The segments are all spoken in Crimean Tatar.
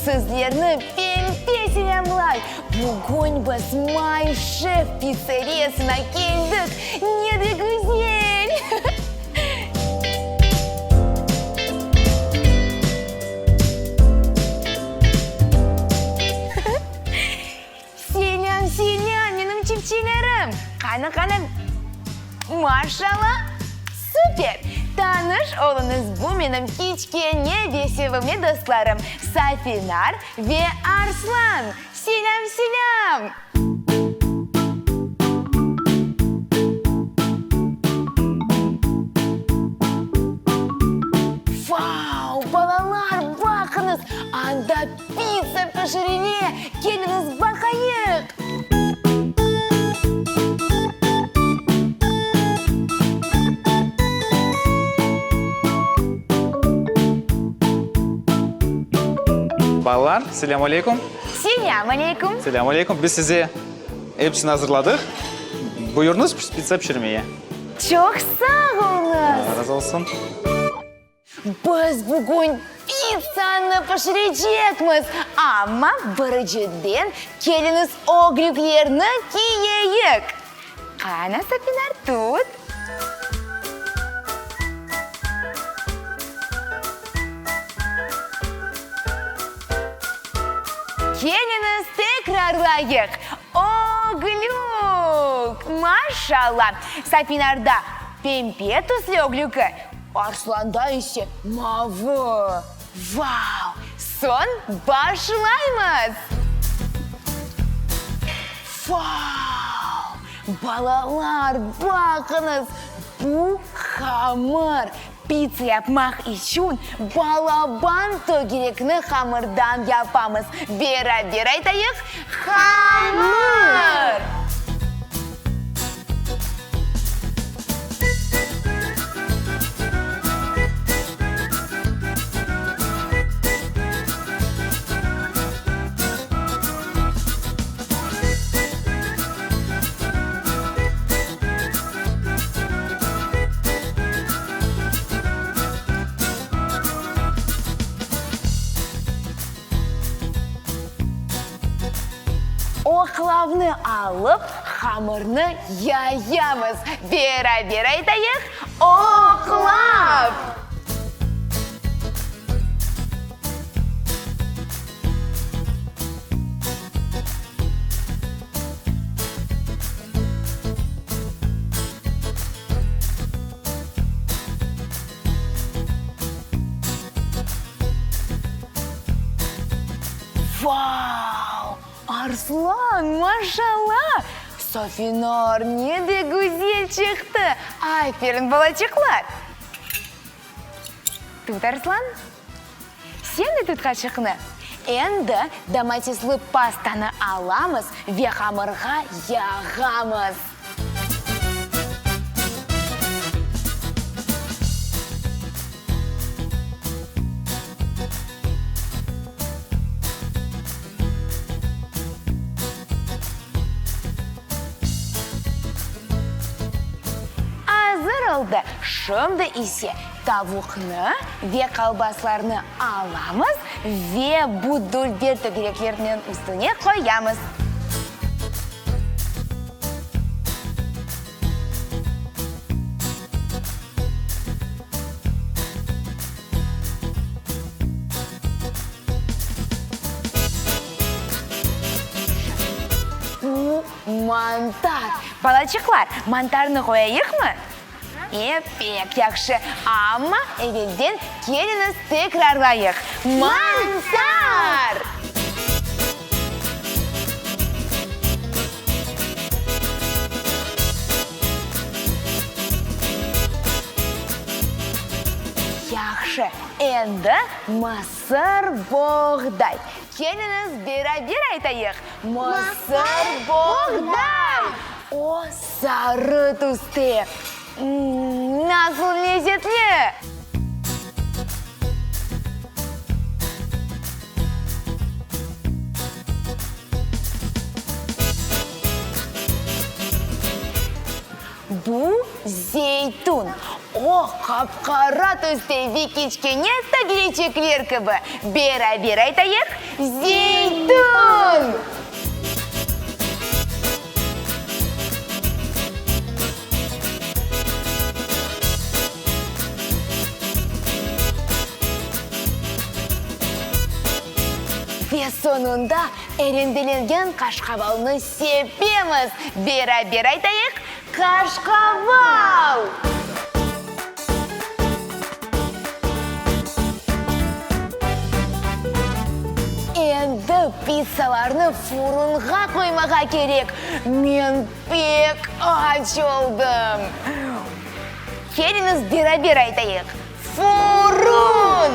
Sizlerni pempe selâmlay! Bugün biz My Chef pitseriyasına keldik! Ne de güzel! Selâm, selâm, menim çiftçilerim! Qani, qani, maşallah, süper! Tanış oluñız, bu menim kiçkene ve sevimli dostlarım Safinar ve Arslan! Selâm, selâm! Vau, balalar, baqıñız, anda pitsa pişirile! Keliñiz, baqayıq! Balalar, selâm aleyküm! Selâm aleyküm! Selâm aleyküm! Biz size episini azırladıq. Buyurıñız pitsa pişirmeye. Çoq sağ oluñız! Allah razı olsun! Biz bugün pitsanı pişirecekmiz, amma biriciden keliñiz öglüklerni kiyeyik. Qana, Safinar, tut. Keliñiz tekrarlayıq, öglük! Maşallah! Safinarda pempe tüslü öglügi, Arslanda ise mavı. Vau! Soñ başlaymız! Vau! Balalar, baqıñız, bu hamır! Pitsa yapmaq içün balaban tögerekni hamırdan yapamız. Beraber aytayıq, Hamır! Oqlavnı alıp, hamırnı yayamız. Beraber aytayıq, Oqlav! Vau! Arslan, maşalla! Safinar ne de güzel çıqtı! Aferin, balaçıqlar! Tut, Arslan! Sen de tut qaşıqnı. Endi domatesli pastanı alamız ve hamırğa yağamız. Azır oldı. Şimdi ise tavuqnı ve kolbaslarnı alamız ve bu dülber tögereklerniñ üstüne qoyamız. Bu mantar. Balaçıqlar, mantarnı qoyayıqmı? E, pek yahşı. Amma evelden keliñiz tekrarlayıq. Mantar! Yahşı, endi mısır boğday. Keliñiz beraber aytayıq, Mısır boğday! O, sarı tüste. M-m, nasıl lezetli! Bu zeytun. O, qap-qara tüste ve kiçkene tableçikler kibi. Beraber aytayıq, zeytün! Ve soñunda erendelengen qaşqavalnı sepemiz. Beraber aytayıq, Qaşqaval! Endi pitsalarnı furunğa qoymağa kerek. Men pek aç oldım. Keliñiz beraber aytayıq, Furun!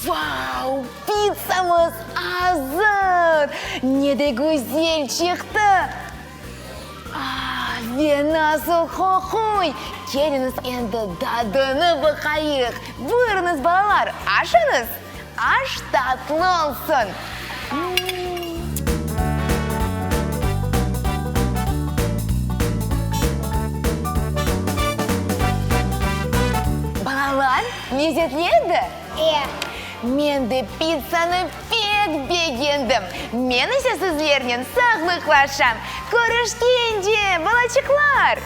Vau, pitsamız azır! Ne de güzel çıqtı! Ah, ve nasıl qoquy! Keliñiz endi dadını baqayıq! Buyurıñız, balalar, aşıñız! Aş tatlı olsun! Balalar, lezetli edi? E. Men de pitsanı pek begendim. Men ise sizlernen sağlıqlaşam. Körüşkence, balaçıqlar!